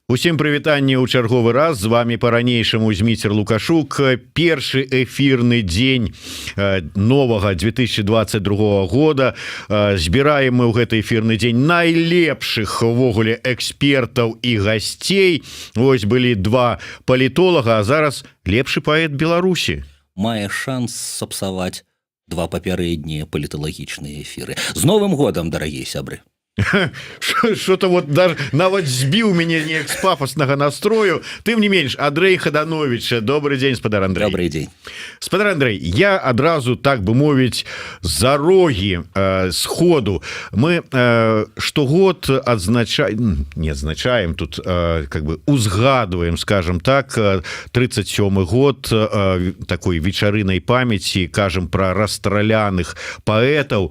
Усім прывітанне ў чарговы раз. З вами по-ранейшаму Зміцер Лукашук. Першы эфірны дзень новага 2022 года. Збіраем мы ў гэты эфірны дзень найлепшых увогуле экспертаў і гасцей. Вось былі два палітолага, а зараз лепшы паэт Беларусі. Мае шанс сапсаваць два папярэднія паліталагічныя эфіры. З Новым годам, дарагія сябры! Что-то вот даже нават збіў мяне неяк з пафоснага настрою. Тым не менш, Андрей Хаданович, добрый день, спадар Андрей. Добрый день. Спадар Андрей, я адразу, так бы мовіць, за рогі сходу. Мы штогод адзначаем, не адзначаем тут, как бы узгадываем, скажем так, 37 год такой вечарынай памяти, кажем про расстраляных паэтаў.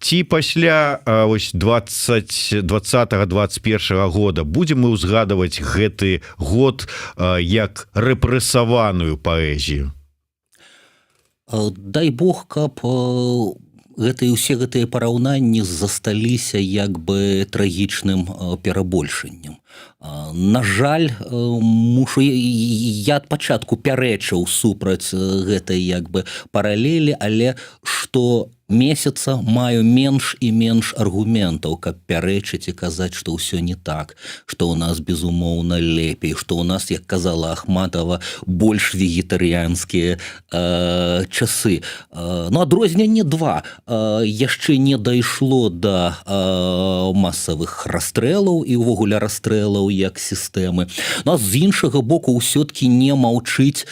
Ці пасля ось 20 21 года будем мы узгадывать гэты год як рэпрэсаваную паэзію? Дай Бог, каб гэтыя ўсе гэтыя параўнанні засталіся як бы трагічным перабольшаннем. На жаль, мушу, я ад пачатку пярэчыў супраць гэтай як бы паралелі, але што месяца маю менш і менш аргументаў, каб пярэчыць і казаць, што ўсё не так, што у нас, безумоўна, лепей, што у нас, як казала Ахматова, больш вегетарыянскія часы. Ну, адрозненне два: яшчэ не дайшло да масавых расстрэлаў і ўвогуле расстрэлаў як сістэмы. Ну, а з іншага боку, ўсё-ткі не маўчыць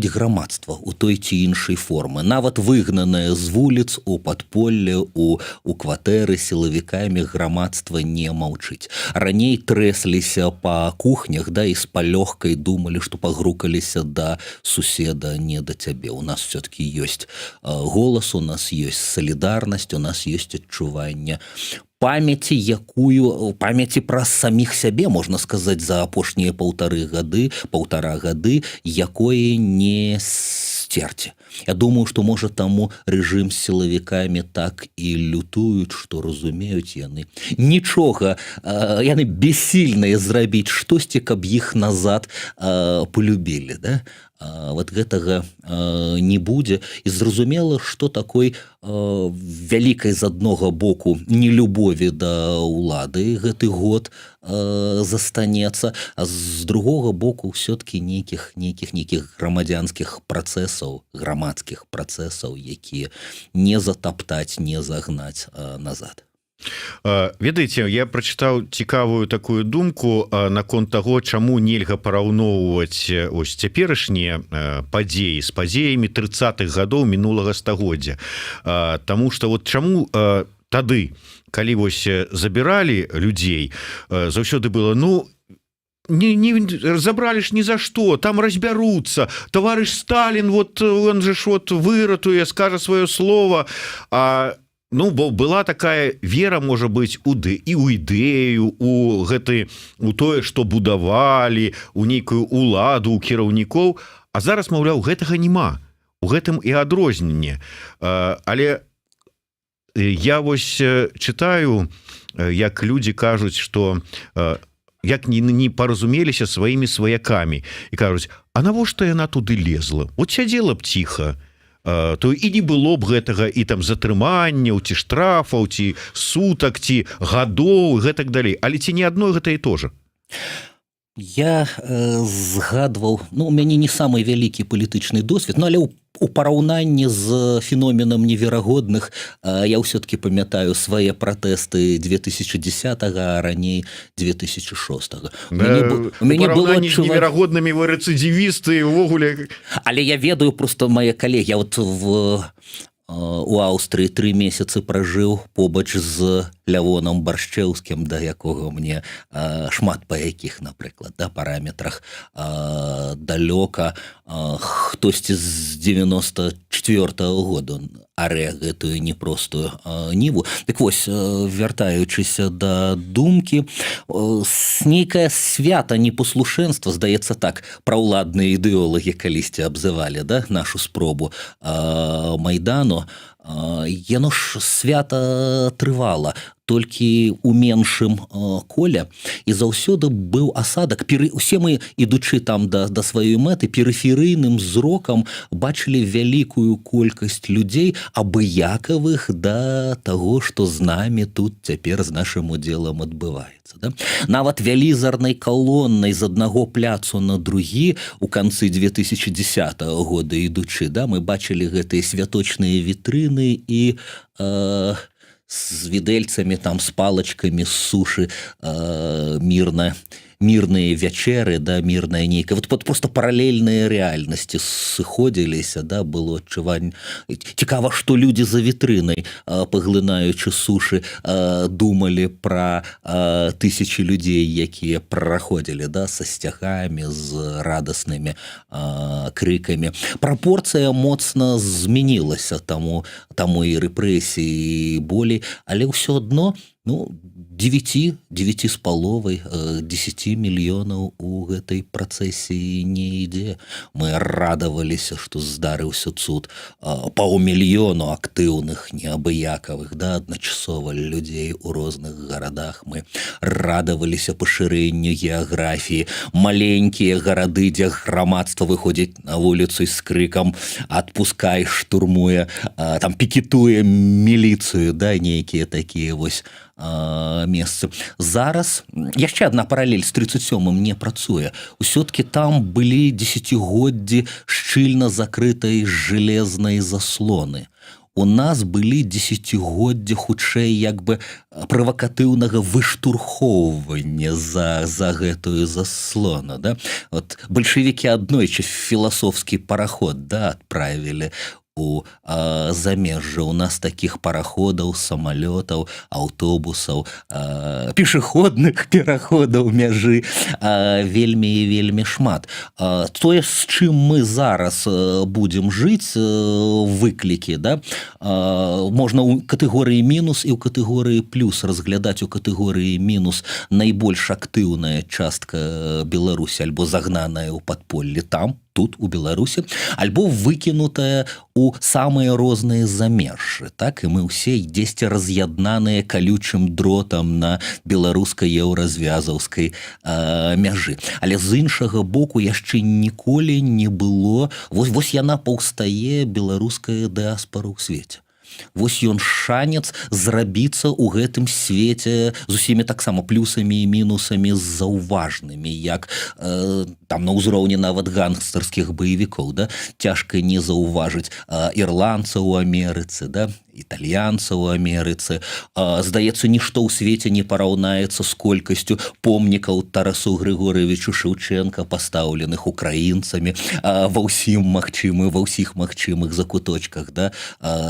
грамадства у той ці іншай формы, нават выгнанае з вуліц у падполле, у кватэры сілавікамі, грамадства не маўчыць. Раней трэсліся па кухнях, да, і з палёгкай думалі, што пагрукаліся да суседа, не да цябе. У нас все-таки ёсць голас, у нас ёсць салідарнасць, у нас ёсць адчуванне памяці, якую памяці пра саміх сябе, можна сказаць, за апошнія 1,5 гады, якое не сцерці. Я думаю, что, можа, таму рэжым з сілавікамі так і лютуюць, што разумеюць, яны нічога, яны бессільныя зрабіць штосьці, каб іх назад полюбілі, да? Вот гэтага не будзе. І зразумела, что такой вялікай, з аднога боку, нелюбові да ўлады гэты год застанецца, а з другога боку, ўсё-ткі нейкіх грамадзянскіх працэсаў, грамадскіх працэсаў, якія не затаптаць, не загнаць назад. Ведаеце, я прачытаў цікавую такую думку наконт таго, чаму нельга параўноўваць ось цяперашнія падзеі з падзеямі 30-х гадоў мінулага стагоддзя. Таму что вот чаму тады, калі вось забіралі людзей, заўсёды было: «Ну, не забрали ж ни за что, там разбяруцца, товарищ Сталин, вот он же ж вот выратуе, скажа свое слово». А, ну, бо была такая вера, можа быть, уды і у ідэю, у гэты, у тое, что будавалі, у нейкую уладу, у кіраўнікоў. А зараз, маўляў, гэтага няма, у гэтым і адрозненне. Але я вось чытаю, як людзі кажуць, что як не паразумеліся сваімі сваякамі і кажуць: «А навошта яна туды лезла? Вот сядзела б ціха, то і не было б гэтага і там затрыманняў, ці штрафаў, ці сутак, ці гадоў», гэтак далей. Але ці не адно гэта і тоже? Я згадваў, ну, у мяне не самы вялікі палітычны досвед, но але у параўнанні з феноменам неверагодных я ўсё-ткі памятаю свае пратэсты 2010, а раней 2006. У мяне было неверагоднымі вы рэцыдзівісты увогуле. Але я ведаю, просто мае калегі, вот у Аўстрыі 3 месяцы пражыў побач з Лявонам Баршчэўскім, да якога мне шмат па якіх, напрыклад, да, параметрах далёка. Хтосьці з 94-го году арэ гэтую непростую ніву. Дык вось, вяртаючыся да думкі, нейкае свята непослушэнства, здаецца, так праўладныя ідэолагі калісьці абзывалі, да, нашу спробу Майдану. Яно ж свята трывала, толькі у меншым коле, і заўсёды быў асадак. Усе мы, ідучы там да сваёй мэты, перыферыйным зрокам бачылі вялікую колькасць людзей, абыякавых да таго, што з намі тут цяпер, з нашым удзелам адбываецца, да? Нават вялізарнай калоннай з аднаго пляцу на другі у канцы 2010 года ідучы, да, мы бачылі гэтыя святочныя вітрыны і з відэльцамі там, з палачкамі, з сушы, мірныя вячэры, да, мірная нейкая вот просто паралельныя рэальнасці сыходзіліся, да, было адчуванне. Цікава, што людзі за вітрынай, паглынаючы сушы, думалі пра тысячи людзей, якія праходзілі, да, са сцягамі, з радаснымі крыкамі. Прапорцыя моцна змянілася, таму і рэпрэсіі болей, але ўсё адно, ну, 9, 9,5, 10 мільёнаў у гэтай працэсіі не ідзе. Мы радаваліся, што здарыўся цуд: паўмільёну актыўных, неабыякавых, да, адначасова людзей у розных гарадах. Мы радаваліся пашырэнню геаграфіі: маленькія гарады, дзе грамадства выходзіць на вуліцу з крыкам «Отпускай», штурмуе там, пікетуе міліцыю, да, нейкія такія вось месцы. Зараз яшчэ одна паралель з 37 не працуе: усё-таки там былі десятгоддзі шчыльна закрытай железнай заслоны. У нас былі десятгоддзя хутчэй як бы правакатыўнага выштурхоўвання за гэтую заслону, да? Вот бальшавікі аднойчы філасофскі параход, да, отправили у замежжа. У нас таких параходаў, самалётаў, аўтобусаў, пешаходных пераходаў мяжы вельмі і вельмі шмат. Тое, з чым мы зараз будзем жыць, выклікі, да, можна ў катэгорыі мінус і ў катэгорыі плюс разглядаць. У катэгорыі мінус: найбольш актыўная частка Беларусі альбо загнаная ў падполлі там, тут, у Беларусі, альбо выкінутая у самыя розныя замежжы. Так, і мы ўсе дзесьці раз'яднаныя калючым дротам на беларуска-еўразвязаўскай мяжы. Але з іншага боку, яшчэ ніколі не было, вось яна паўстае, беларуская дыаспора ў свеце. Вось ён, шанец зрабіцца ў гэтым свеце з усімі таксама плюсамі і мінусамі заўважнымі, як там на ўзроўні нават гангстарскіх баевікоў, да, цяжка не заўважыць ірландцаў у Амерыцы, да, італьянцаў у Амерыцы. Здаецца, нішто ў свеце не параўнаецца з колькасцю помнікаў Тарасу Грыгоравічу Шаўчэнка, пастаўленых украінцамі ва ўсіх магчымых закуточках, да,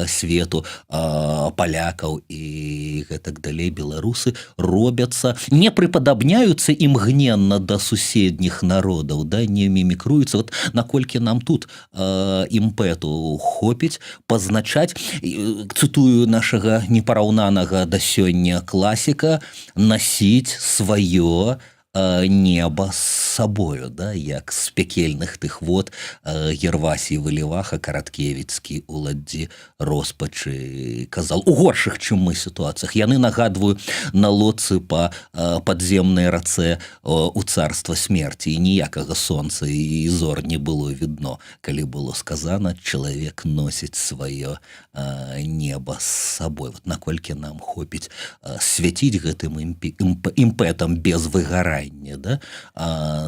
свету, палякаў і гэтак далей. Беларусы робяцца, не прыпадабняюцца імгненна да суседніх народаў, да, не мімікруюцца. Вот наколькі нам тут імпэту хопіць пазначаць, цытую нашага непараўнанага да сёння класіка, насіць сваё неба з сабою, да, як з пякельных тых вод Гервасій Валіваха Караткевіцкі у ладдзі роспачы казал. У горшых, чым мы, сітуацыях яны, нагадваю, на лодцы па падземнай рацэ у царства смерти, і ніякага сонца і зор не было відно, калі было сказано: «Чалавек носіць сваё неба з сабой». Вот наколькі нам хопіць свяціць гэтым імпэтам без выгарання, да,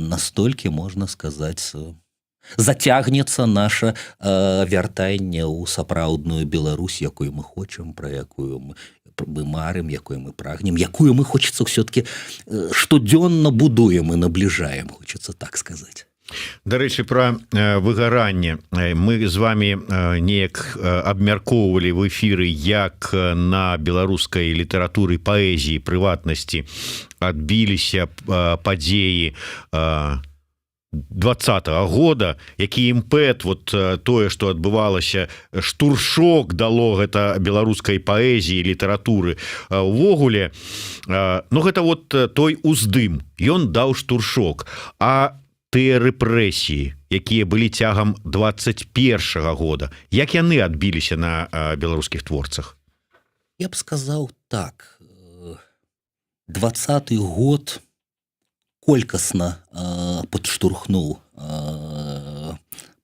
настолькі, можна сказаць, зацягнецца наша вяртанне ў сапраўдную Беларусь, якую мы хочам, пра якую мы марым, якую мы прагнем, якую мы, хочется, все-таки штодзённа будуем і набліжаем, хочется так сказать. Дарэчы, про выгаранне. Мы з вами неяк абмяркоўвалі в эфіры, як на беларускай літаратуры, паэзіі, прыватнасці, адбіліся падзеі 20-го года, які імпэт, вот тое, что адбывалася, штуршок дало гэта беларускай паэзіі, літаратуры увогуле. Ну, гэта вот той уздым, ён даў штуршок, а Тыя рэпрэсіі, якія былі цягам 21 года, як яны адбіліся на беларускіх творцах? Я б сказаў так: 20-ы год колькасна падштурхнуў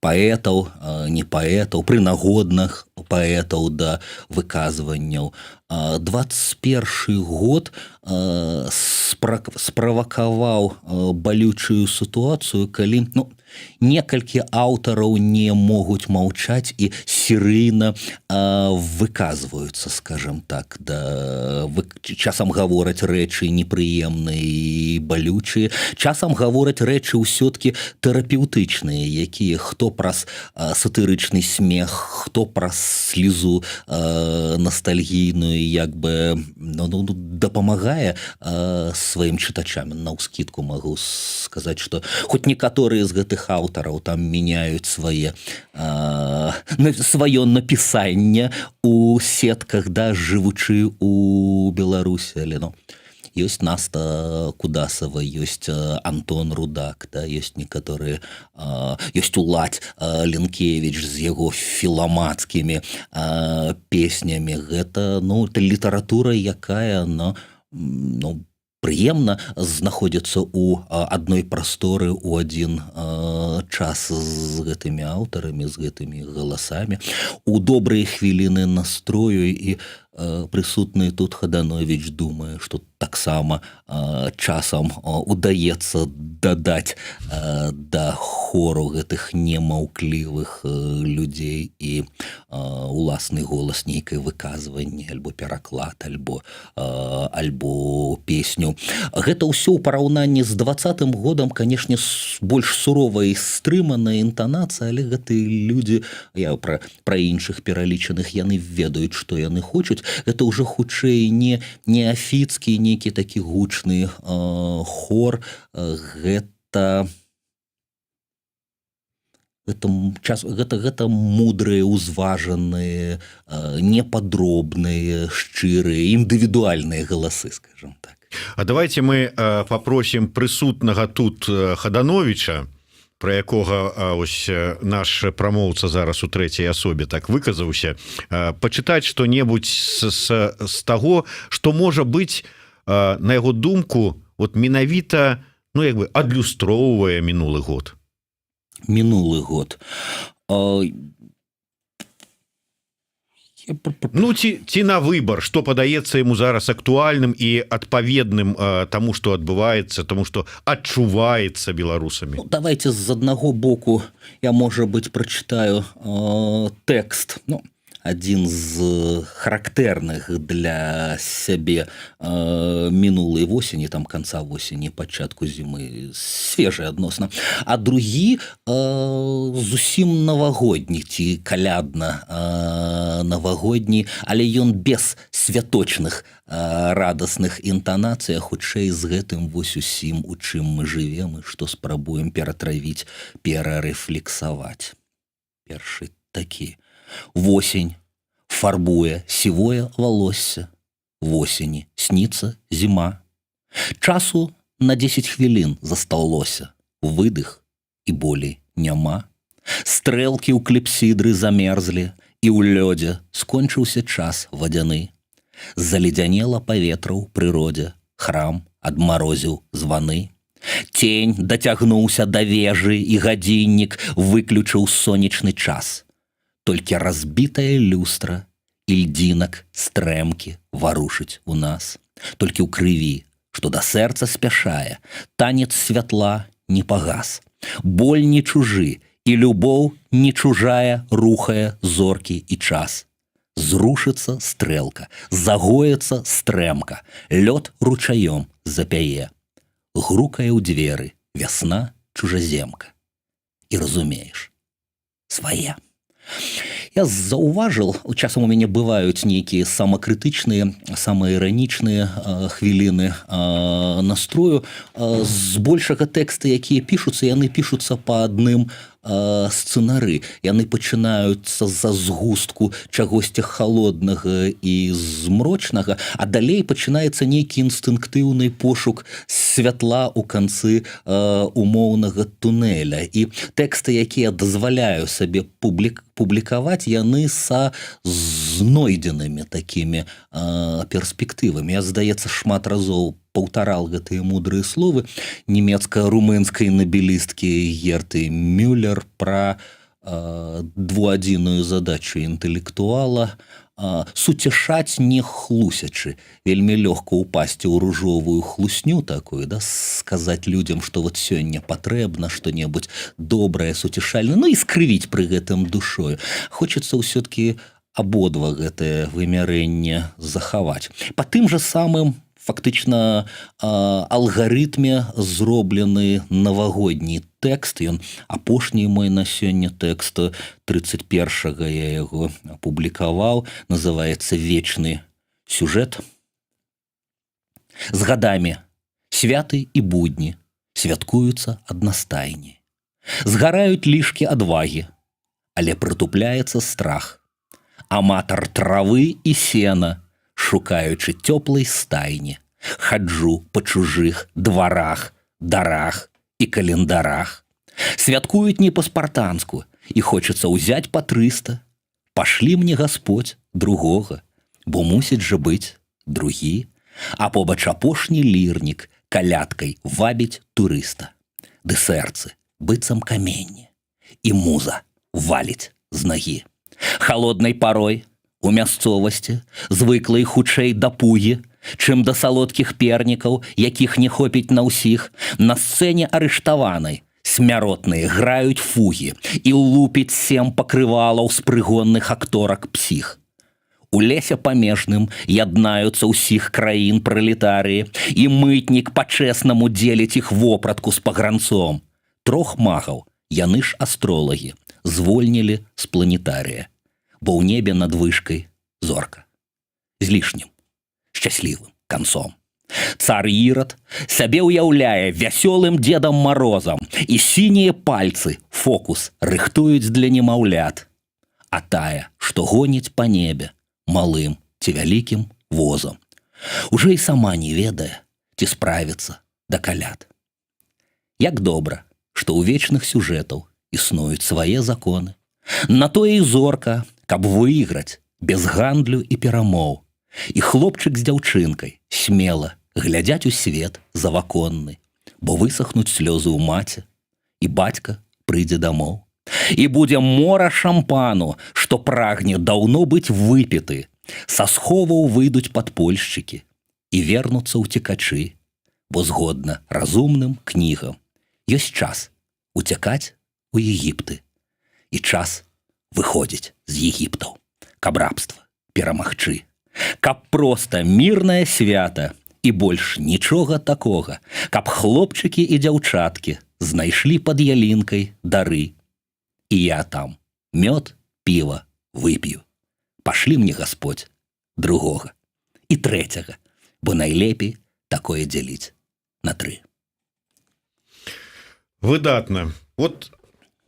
паэтаў, не паэтаў, прынагодных паэтаў да выказванняў. 21 год справакаваў балючую сітуацыю, калі, ну, некалькі аўтараў не могуць маўчаць і серыйна выказваюцца, скажем так, да, часам гавораць рэчы непрыемныя і балючыя, часам гавораць рэчы ўсё-ткі тэрапеўтычныя, якія хто праз сатырычны смех, хто праз слізу ностальгійную, як бы ну, дапамагае сваім чытачам. Наўскідку магу сказаць, что хоць некаторыя з гэтых аўтараў там мяняюць сваё напісанне у сетках, да, жывучы у Беларусі, але, ну, ёсць Наста Кудасова, ёсць Антон Рудак, да, ёсць некаторыя, ёсць Уладзь Ленкевич з яго філамацкімі песнямі. Гэта, ну, это літаратура, якая ну, прыемна знаходзіцца у адной прасторы у адзін час з гэтымі аўтарамі, з гэтымі галасамі у добрыя хвіліны настрою. І прысутны тут Хаданович, думае, что таксама часам удаецца дадаць да хору гэтых немаўклівых людзей і уласны голас, нейкае выказванне альбо пераклад, альбо песню. Гэта ўсё ў параўнанні з 20-м годам, канешне, больш суровая і стрыманая інтанацыя, але гэтыя людзі, я пра іншых пералічаных, яны ведаюць, што яны хочуць. Гэта ўжо хутчэй не неафіцкі нейкі такі гучны хор, гэта час гэта мудрыя, узважаныя, непадробныя, шчырыя, індывідуальныя галасы, скажем так. А давайте мы попросим прысутнага тут Хадановича, про якога ось наш прамоўца зараз у трэцяй асобе так выказаўся, пачытаць что-небудзь з таго, что можа быць, на яго думку, вот менавіта, ну, як бы адлюстроўвае мінулы год. Мінулы год. Ну, ці на выбор, что падаецца ему зараз актуальным і адпаведным тому, что адбываецца, тому, что адчуваецца беларусамі. Ну, давайте з аднаго боку я, можа быть, прачытаю тэкст, ну, адзін з характэрных для сябе мінулай восені, там, канца восені, пачатку зімы, свежы адносна, а другі зусім навагодні ці калядна навагодні, але ён без святочных радасных інтанацый, хутчэй з гэтым вось усім, у чым мы жывем і што спрабуем ператравіць, перарэфлексаваць. Першы такі: Восень фарбуе сівое валоссе. Восені сніцца зіма. Часу на 10 хвілін засталося. Выдых, і болей няма. Стрэлкі ў клепсідры замерзлі, і ў лёдзе скончыўся час вадзяны. Заледзянела паветра ў прыродзе, храм адмарозіў званы. Цень дацягнуўся да вежы, і гадзіннік выключыў сонечны час. Толькі разбітая люстра і льдзінак стрэмкі варушыць у нас. Толькі ў крыві, што да сэрца спяшае, танец святла не пагас. Боль не чужы, і любоў не чужая рухае зоркі і час. Зрушыцца стрэлка, загоіцца стрэмка, лёд ручаём запяе. Грукае ў дзверы вясна чужаземка. І разумееш, свае. Я заўважыў, часам у мяне бываюць нейкія самакрытычныя, самаіранічныя хвіліны настрою. Збольшага тэксты, якія пішуцца, яны пішуцца па адным сцэнары. Яны пачынаюцца з-за згустку чагосьці халоднага і змрочнага, а далей пачынаецца нейкі інстынктыўны пошук святла ў канцы умоўнага тунэля. І тэксты, якія дазваляю сабе публікаваць, яны са знойдзенымі такімі перспектывамі. Я, здаецца, шмат разоў паўтарал гэтыя мудрыя словы нямецка-румынскай набелісткі Герты Мюллер пра двуадзіную задачу інтэлектуала: суцяшаць, не хлусячы. Вельмі лёгка ўпасці ў ружовую хлусню такую, да, сказаць людзям, што вот сёння патрэбна што-небудзь добрае, суцяшальна, ну і скрывіць пры гэтым душою. Хочацца ўсё-таки абодва гэтае вымярэнне захаваць. Па тым жа самым фактычна алгарытме зроблены навагодні тэкст. Ён апошні мой на сёння тэкст, 31 я яго апублікаваў, называется «Вечны сюжэт». З гадамі святы і будні святкуюцца аднастайні. Згараюць лішкі адвагі, але прытупляецца страх. Аматар травы і сена, шукаючы цёплай стайні, хаджу па чужых дварах, дарах і календарах. Святкуюць не па-спартанску, і хочацца ўзяць па 300. Пашлі мне, Гасподзь, другога, бо мусіць жа быць другі, а побач апошні лірнік калядкай вабіць турыста. Ды сэрцы быццам каменне, і муза валіць з нагі. Халоднай парой у мясцовасці, звыклай хутчэй да пугі, чым да салодкіх пернікаў, якіх не хопіць на ўсіх, на сцэне арыштаванай смяротныя граюць фугі і лупіць сем пакрывалаў з прыгонных акторак псіх. У лесе памежным яднаюцца ўсіх краін пралетарыі, і мытнік па-чэснаму дзеліць іх вопратку з пагранцом. Трох магаў, яны ж астролагі, звольнілі з планетарыя, бо ў небе над вышкай зорка з лішнім шчаслівым канцом. Цар Ірад сябе ўяўляе вясёлым Дзедам Марозам, і сінія пальцы фокус рыхтуюць для немаўлят. А тая, што гоніць па небе малым ці вялікім возам, уже і сама не ведае, ці справіцца да каляд. Як добра, што ў вечных сюжэтаў існуюць свае законы. На тое і зорка, каб выйграць без гандлю і перамоў. І хлопчык з дзяўчынкай смела глядзяць у свет заваконны, бо высохнуць слёзы ў маці, і бацька прыйдзе дамоў. І будзе мора шампану, што прагне даўно быць выпіты. Са сховаў выйдуць падпольшчыкі і вернуцца ўцекачы, бо згодна разумным кнігам ёсць час уцякаць у Егіпты і час выходзіць з Егіптаў, каб рабства перамагчы, каб проста мірнае свята і больш нічога такога, каб хлопчыкі і дзяўчаткі знайшлі пад ялінкай дары. І я там мёд, піва вып'ю. Пашлі мне, Гасподзь, другога і трэцяга, бо найлепей такое дзяліць на тры. Выдатна. Вот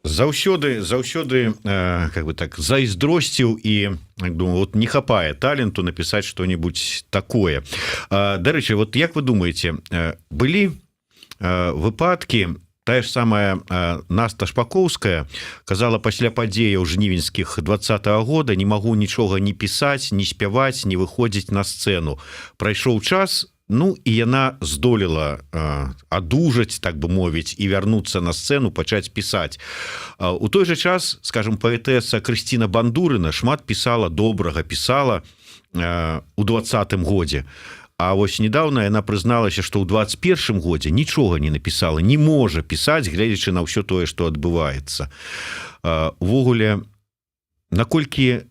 заўсёды как бы так зайздросціў і думаю, вот не хапае таленту написать что-нибудь такое. Дарэчы, вот як вы думаете, былі выпадки, тая ж самая Наста Шпакоўская казала пасля падзеяў жнівеньскіх 20-го года: «Не магу нічога не пісаць, не спяваць, не выходзіць на сцэну». Прайшоў час, ну і яна здолела адужаць, так бы мовіць, і вярнуцца на сцэну, пачаць пісаць. У той же час, скажем, паэтэса Крысціна Бандурына шмат пісала добрага, пісала у 20-м годзе. А вось недавно яна прызналася, што ў 21 годзе нічога не напісала, не можа пісаць, гледзячы на ўсё тое, што адбываецца. Увогуле, наколькі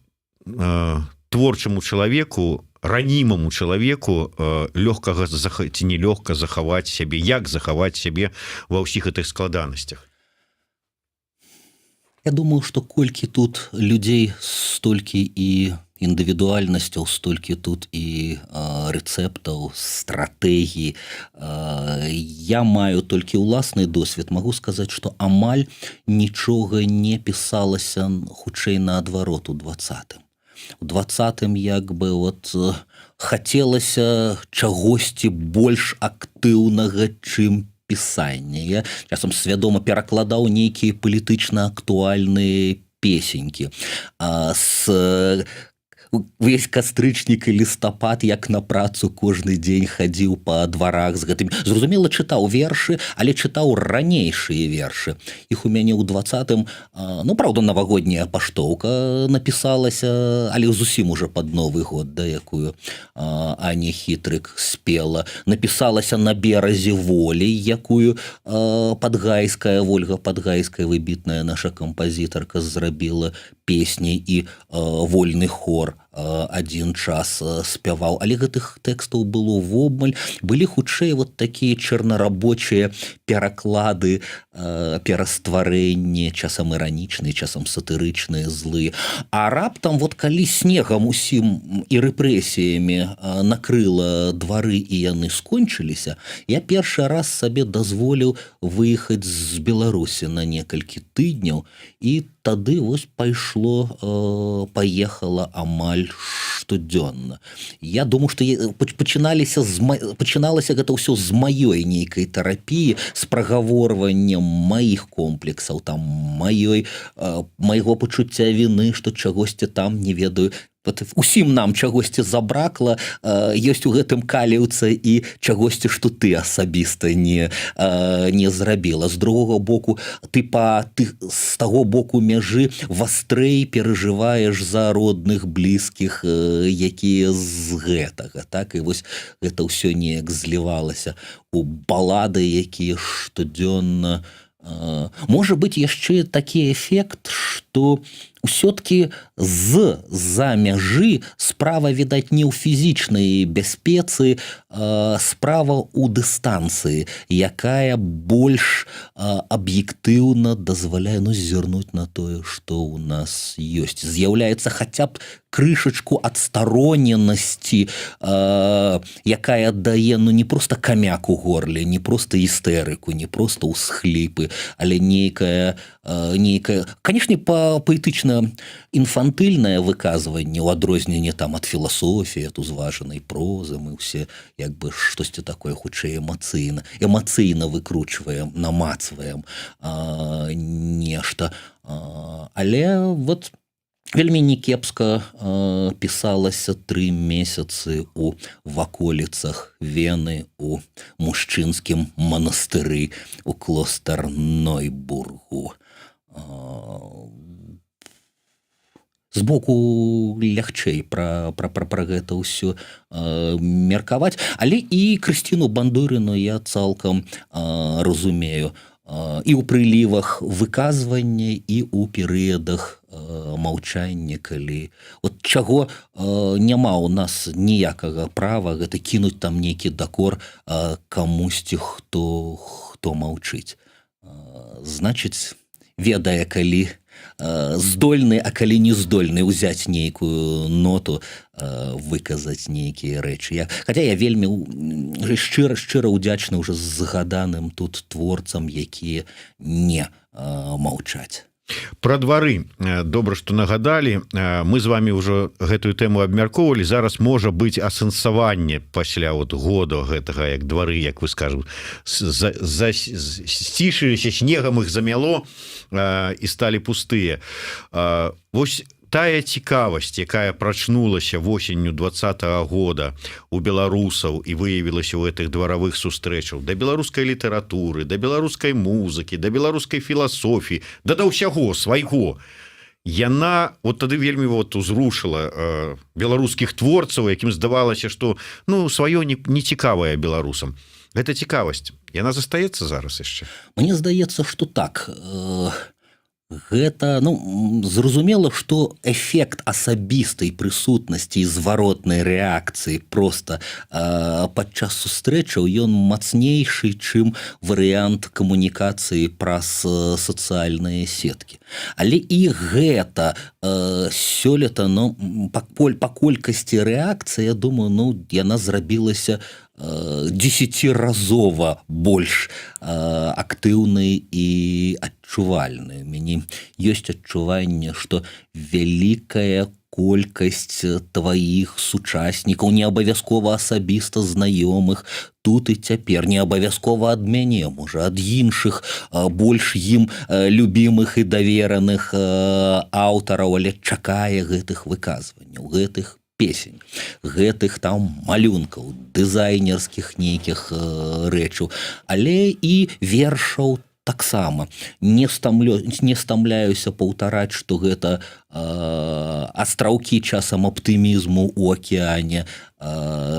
творчаму чалавеку, ранімаму чалавеку лёгкага ці нелёгка захаваць сябе, як захаваць сябе ва ўсіх гэтых складанасцях? Я думаю, што колькі тут людзей, столькі і індывідуальнасцяў, столькі тут і рэцэптаў, стратэгій. Я маю толькі ўласны досвед, магу сказаць, што амаль нічога не пісалася, хутчэй наадварот, у 20-м. У 20-м як бы вот хацелася чагосьці больш актыўнага, чым пісанне. Я часам свядома перакладаў нейкія палітычна актуальныя песенькі с увесь кастрычнік і лістапад, як на працу, кожны дзень хадзіў па дварах з гэтым. Зразумела, чытаў вершы, але чытаў ранейшыя вершы. Іх у мяне ў 20-м, ну, праўда, «Навагодняя паштоўка» напісалася, але зусім уже под Новы год, да, якую Аня Хітрык спела. Напісалася «На беразе Волі», якую Падгайская, Вольга Падгайская, выбітная наша кампазітарка, зрабіла песні, і вольны хор адзін час спяваў. Але гэтых тэкстаў было вобмаль. Былі хутчэй вот такія чарнарабочыя пераклады, перастварэнні, часам іранічныя, часам сатырычныя, злыя. А раптам вот, калі снегам усім і рэпрэсіямі накрыла двары і яны скончыліся, я першы раз сабе дазволіў выехаць з Беларусі на некалькі тыдняў, і тады вось пайшло, паехала амаль штодзённа. Я думаю, што пачыналіся з пачыналася гэта ўсё з маёй нейкай тэрапіі, з прагаворваннем маіх комплексаў, там, маёй майго пачуцця віны, што чагосьці там, не ведаю, вот усім нам чагосьці забракла, ёсць у гэтым каліўцы і чагосьці, што ты асабіста не зрабіла. З другога боку, ты з таго боку мяжы вастрэй перажываеш за родных, блізкіх, якія з гэтага. Так, і вось гэта ўсё неяк злівалася у балады, якія штодзённа. Можа быть, яшчэ такі эфект, что ўсё-таки з-за мяжы справа, відаць, не ў фізічнай бяспецы, справа ў дыстанцыі, якая больш аб'ектыўна дазваляе, ну, зірнуць на тое, што ў нас ёсць. З'яўляецца хаця б крышачку адстароненасці, якая дае, ну, не просто камяк у горле, не просто істэрыку, не просто ўсхліпы, але нейкая, канешне, па паэтычна інфантыльнае выказванне, ў адрозненне там ад філасофіі, ад узважанай прозы. Мы ўсе як бы штосьці такое хутчэй эмацыйна выкручваем, намацваем нешта. Але вот вельмі некепска пісалася 3 месяцы у ваколіцах Вены, у мужчынскім манастыры у Клостар-Нойбургу. Збоку лягчэй пра гэта ўсё меркаваць. Але і Крысціну Бандурыну я цалкам разумею і ў прылівах выказвання, і ў перыядах маўчання, калі от чаго няма у нас ніякага права, гэта кінуць там нейкі дакор камусьці, хто маўчыць. Значыць, ведае, калі здольны, а калі не здольны ўзяць нейкую ноту, выказаць нейкія рэчы. Хаця я вельмі шчыра ўдзячны ўжо згаданым тут творцам, якія не маўчаць. Про двары добра, что нагадалі. Мы з вами ўжо гэтую тэму абмяркоўвалі. Зараз можа быть асэнсаванне пасля вот года гэтага, як двары, як вы скажем, сцішыліся, снегам их замяло і сталі пустыя. Вось тая цікавасць, якая прачнулася восенню 20-го года у беларусаў і выявілася ў гэтых дваравых сустрэчаў, да беларускай літаратуры, да беларускай музыкі, да беларускай філасофіі, да ўсяго свайго, яна вот тады вельмі вот узрушыла беларускіх творцаў, якім здавалася, что, ну, сваё не цікавае беларусам. Гэта цікавасць, яна застаецца зараз яшчэ? Мне здаецца, что так. Гэта, ну, зразумела, что эфект асабістай прысутнасці і зваротнай рэакцыі просто падчас сустрэчаў, ён мацнейшы, чым варыянт камунікацыі праз сацыяльныя сеткі. Але і гэта сёлета, ну, па колькасці рэакцыі, я думаю, ну, яна зрабілася десятиразова больш актыўнай і адчувальнай. У мяне ёсць адчуванне, что вялікая колькасць тваіх сучаснікаў, не абавязкова асабіста знаёмых, тут і цяпер, не абавязкова ад мяне, можа, ад іншых, больш ім любімых і давераных аўтараў, але чакае гэтых выказванняў, гэтых песень, гэтых там малюнкаў, дызайнерскіх нейкіх рэчаў, але і вершаў таксама. Не стамляюся паўтараць, что гэта астраўкі часам аптымізму у акеане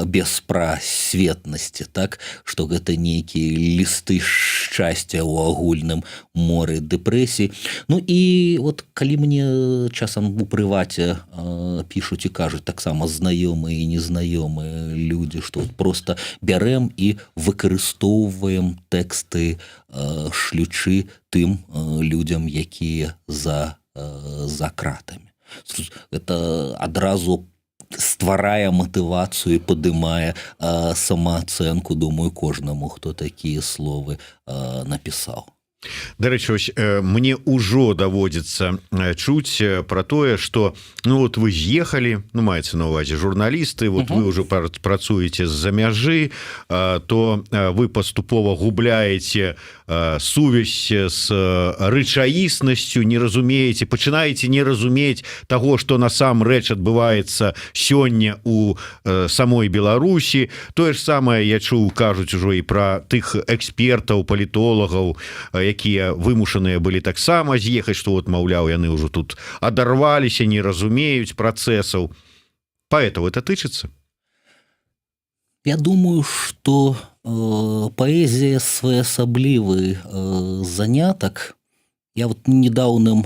беспрасветнасці, так что гэта нейкія лісты шчасця ў агульным моры дэпрэсій. Ну і вот калі мне часам у прываце пішуць і кажуць таксама знаёмыя і незнаёмыя людзі, что вот просто бярэм і выкарыстоўваем тэксты, шлючы тым людзям, якія за кратамі, это адразу стварае матывацыю і падымае самаацэнку, думаю, кожнаму, хто такія словы напісаў. Дарэчы, ось мне ўжо даводзіцца чуць про тое, что, ну, вот вы з'ехалі, ну, маецца на увазе журналісты, вот вы уже працуеце з-за мяжы, то вы паступова губляеце сувязь с рэчаіснасцю, не разумееце, пачынаеце не разумець того, что насамрэч адбываецца сёння у самой Беларусі. Тое ж самае я чуў, кажуць ужо і про тых экспертаў, палітолагаў, якія вымушаныя былі таксама з'ехаць, что вот, маўляў, яны ўжо тут адарваліся, не разумеюць працэсаў. Поэтому это тычыцца? Я думаю, что паэзія своеасаблівы занятак. Я вот недаўным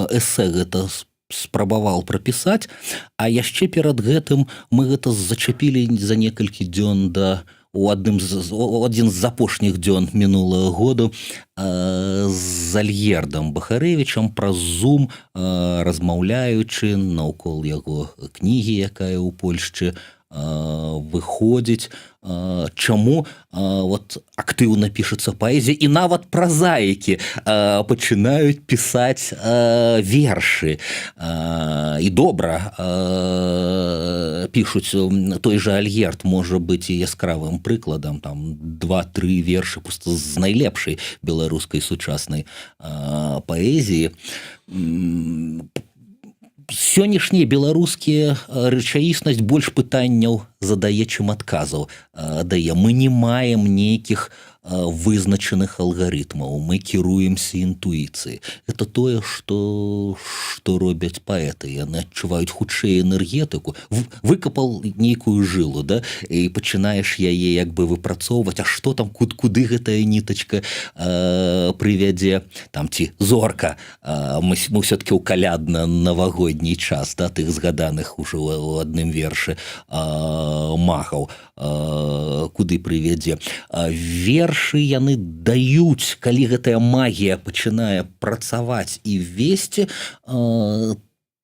эсэ гэта спрабаваў прапісаць, а яшчэ перад гэтым мы гэта зачапілі за некалькі дзён да у адным з адзін з апошніх дзён мінулага году з Альгердам Бахарэвічам праз Зум размаўляючы наўкол яго кнігі, якая ў Польшчы выходзіць, чаму вот актыўна пішацца паэзія і нават празаікі пачынаюць пісаць вершы, і добра пішуць. Той жа Альгерд можа быць і яскравым прыкладам, там два-тры вершы просто з найлепшай беларускай сучаснай паэзіі. Сённяшнія беларускія рэчаіснасць больш пытанняў задае, чым адказаў дае. Мы не маем нейкіх вызначаных алгарытмаў, мы кіруемся інтуіцыяй. Это тое, что робяць паэты: яны адчуваюць хутчэй энергетыку. Выкапал нейкую жылу, да, і пачынаеш яе як бы выпрацоўваць, а что там, куды гэтая нітачка прывядзе там ці зорка. Мы все-таки ў калядна навагодні час, да, тых згаданых ужо ў адным вершы махаў, куды прывядзе. Вершы яны даюць, калі гэтая магія пачынае працаваць і весці,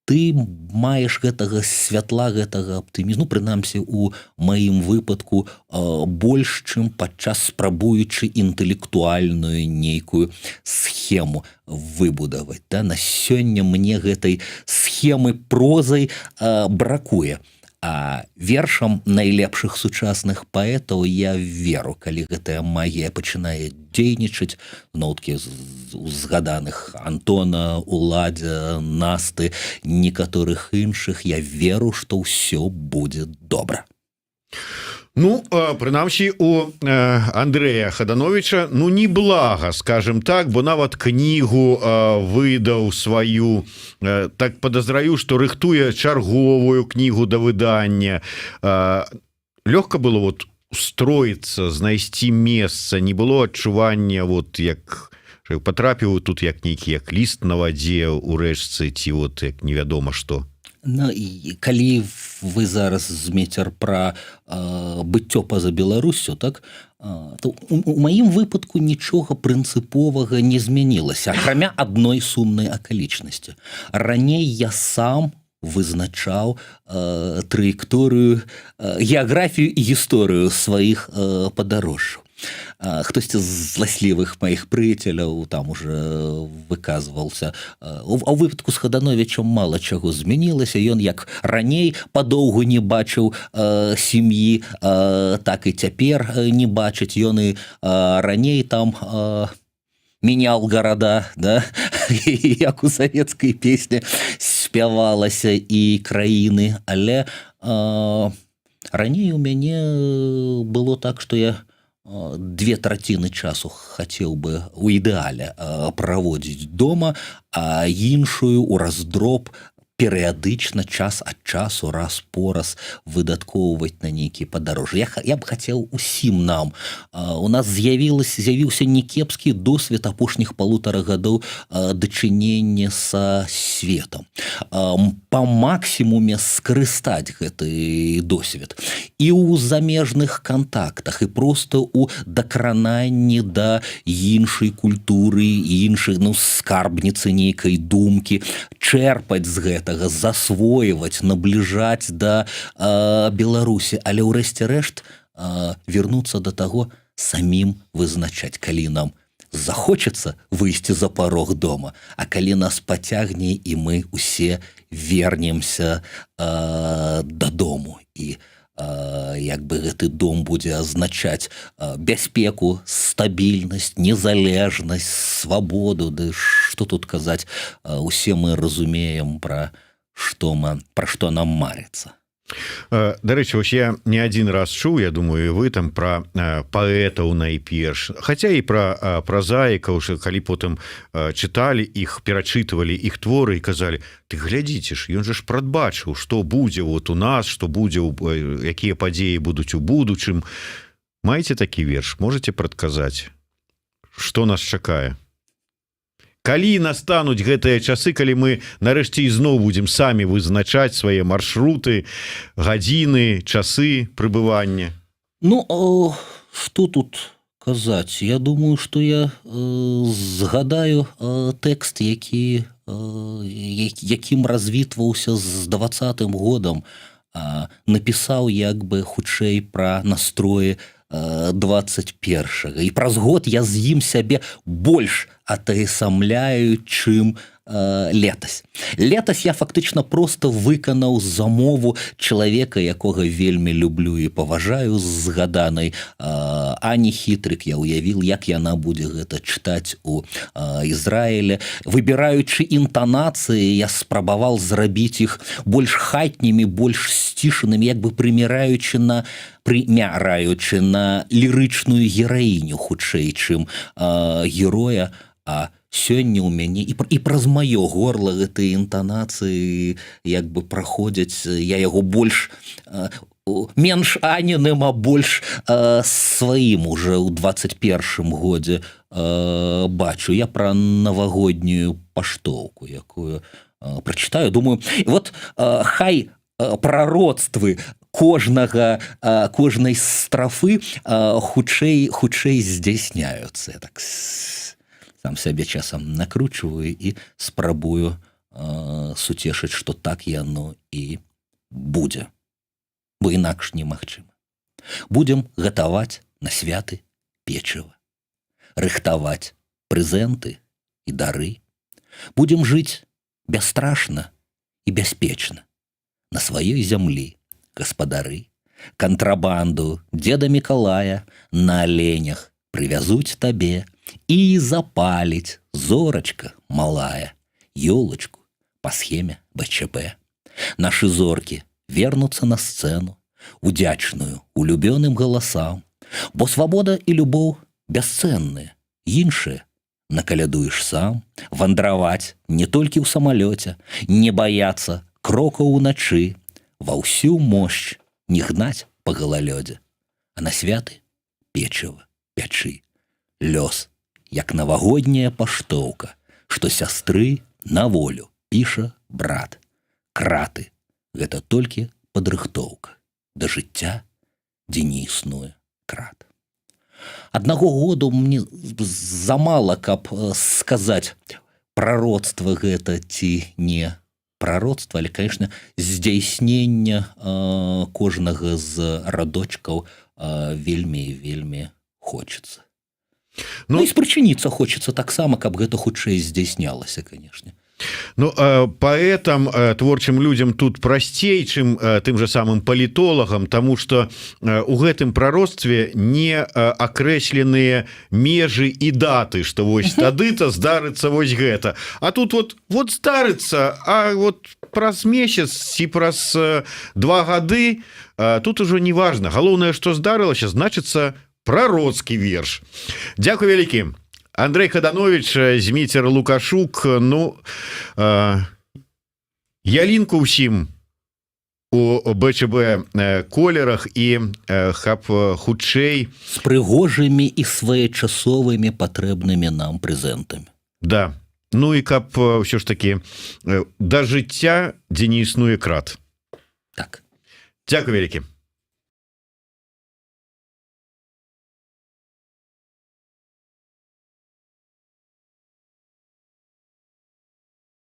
ты маеш гэтага святла, гэтага аптымізму, прынамсі у маім выпадку, больш, чым падчас спрабуючы інтэлектуальную нейкую схему выбудаваць, да. На сёння мне гэтай схемы прозай бракуе, а вершам найлепшых сучасных паэтаў я веру, калі гэтая магія пачынае дзейнічаць, зноўткі згаданых Антона, Уладзя, Насты, некаторых іншых, я веру, што ўсё будзе добра. Ну, прынамсі у Андрэя Хадановіча, ну, не блага, скажем так, бо нават кнігу выдаў сваю. Так падазраю, что рыхтуе чарговую кнігу да выдання. Лёгка было вот устроиться, знайсці месца? Не было адчування, вот як Патрапіў тут як нейкі, як ліст на вадзе у рэчцы, ці вот як невядома што. Ну, і калі вы зараз, Зміцер, пра быццё па-за Беларуссю, так, то у маім выпадку нічога прынцыповага не змянілася, акрамя адной сумнай акалічнасці. Раней я сам вызначаў траекторыю, геаграфію і гісторыю сваіх падарожжаў. Хтосьці з зласлівых маіх прыяцеляў там уже выказваўся: а ў выпадку з Хадановічам мала чаго змянілася, ён як раней падоўгу не бачыў сям'і, так і цяпер не бачыць, ён і раней там менял города, да, як у савецкай песні спявалася, і краіны. Але раней у мяне было так, что я две траціны часу хацеў бы у ідэале праводзіць дома, а іншую у раздроб, перыядычна, час ад часу, раз пораз выдаткоўваць на нейкія падарожжы. Я б хацеў усім нам, у нас з'явіўся некепскі досвед апошніх 1,5 гадоў дачынення са светом, по максімуме скарыстаць гэты досвед і ў замежных кантактах, і просто у дакрананні да іншай культуры, іншых, ну, скарбніцы нейкай думкі, чэрпаць з гэтага, засвойваць, набліжаць да Беларусі, але ўрэшце рэшт вернуцца да таго, самім вызначаць, калі нам захочацца выйсці за парог дома, а калі нас пацягне і мы усе вернемся дадому, і як бы гэты дом будзе азначаць бяспеку, стабільнасць, незалежнасць, свабоду. Ды что тут казаць, усе мы разумеем, пра што нам марыцца. Дарэчы, вось я не один раз чуў, я думаю, вы там, про паэтаў найперш, хаця і про празаікаў, калі потым чыталі іх, перачытывалі іх творы і казалі: «Ты глядзіце ж, ён же ж прадбачыў, что будзе вот у нас, что будзе, якія падзеі будуць у будучым». Маеце такі верш? Можете прадказаць, что нас чакае, калі настануць гэтыя часы, калі мы нарэшце ізноў будзем самі вызначаць свае маршруты, гадзіны, часы прыбывання? Ну, что тут казаць, я думаю, что я згадаю тэкст, якім развітваўся з 20-м годам, напісаў як бы хутчэй пра настроі 21, і праз год я з ім сябе больш атаясамляю, чым летась. Летась я фактычна просто выканаў замову чалавека, якога вельмі люблю і паважаю, згаданай Ані Хітрык. Я уявіл, як яна будзе гэта чытаць у Ізраіле. Выбіраючы інтанацыі, я спрабаваў зрабіць іх больш хатнімі, больш сцішанымі, як бы прымяраючы на лірычную гераіню хутчэй, чым героя. А сёння ў мяне і праз маё горло гэтыя інтанацыі як бы праходзяць, я яго больш менш Аніным, а больш сваім уже ў 21 годзе бачу. Я пра навагоднюю паштоўку, якую прачытаю, думаю, вот хай прароцтвы кожнага кожнай страфы хутчэй здзяйсняюцца. Я так сам сябе часам накручваю і спрабую суцешыць, что так яно і будзе, бо інакш немагчыма. Будем гатаваць на святы печыва, рыхтаваць прэзенты і дары, будем жыць бясстрашна і бяспечна на сваёй зямлі, гаспадары. Кантрабанду Деда Мікалая на аленях прывязуць табе і запаліць зорачка малая ёлочку по схеме БЧБ. Наши зоркі вернуцца на сцэну, удзячную улюбёным галасам, бо свабода і любоў бясцэнныя, іншыя накалядуеш сам. Вандраваць не толькі ў самалёце, не баяцца крокаў уначы, ва ўсю мощ не гнаць па галалёдзе, а на святы печыва пячы. Лёс Як навагодняя паштоўка, што сястры на волю піша брат. Краты — гэта толькі падрыхтоўка да жыцця, дзе не існуе крат. Аднаго году мне замала, каб сказаць, прароцтва гэта ці не прароцтва, але, конечно, здзяйснення кожнага з радочкаў вельмі, вельмі хочется. Ну, і спрычыніцца хочется таксама, каб гэта хутчэй здзяйснялася, конечно. Ну, паэтам, творчым людзям тут прасцей, чым тым же самым палітолагам, таму што у гэтым прароцтве не акрэсленыя межы і даты, што вось тады-то здарыцца вось гэта. А тут вот здарыцца, а вот праз месяц ці праз 2 гады, тут ужо не важно. Галоўнае, што здарылася, значыцца, прароцкі верш. Дзякуй вялікі. Андрэй Хадановіч, Зміцер Лукашук. Ну, ялінку ўсім у БЧБ колерах і хаб хутчэй з прыгожымі і своечасовымі, патрэбнымі нам прэзентамі. Да, ну і каб ўсё ж таки да жыцця, дзе не існуе крат. Так. Дзякуй вялікі.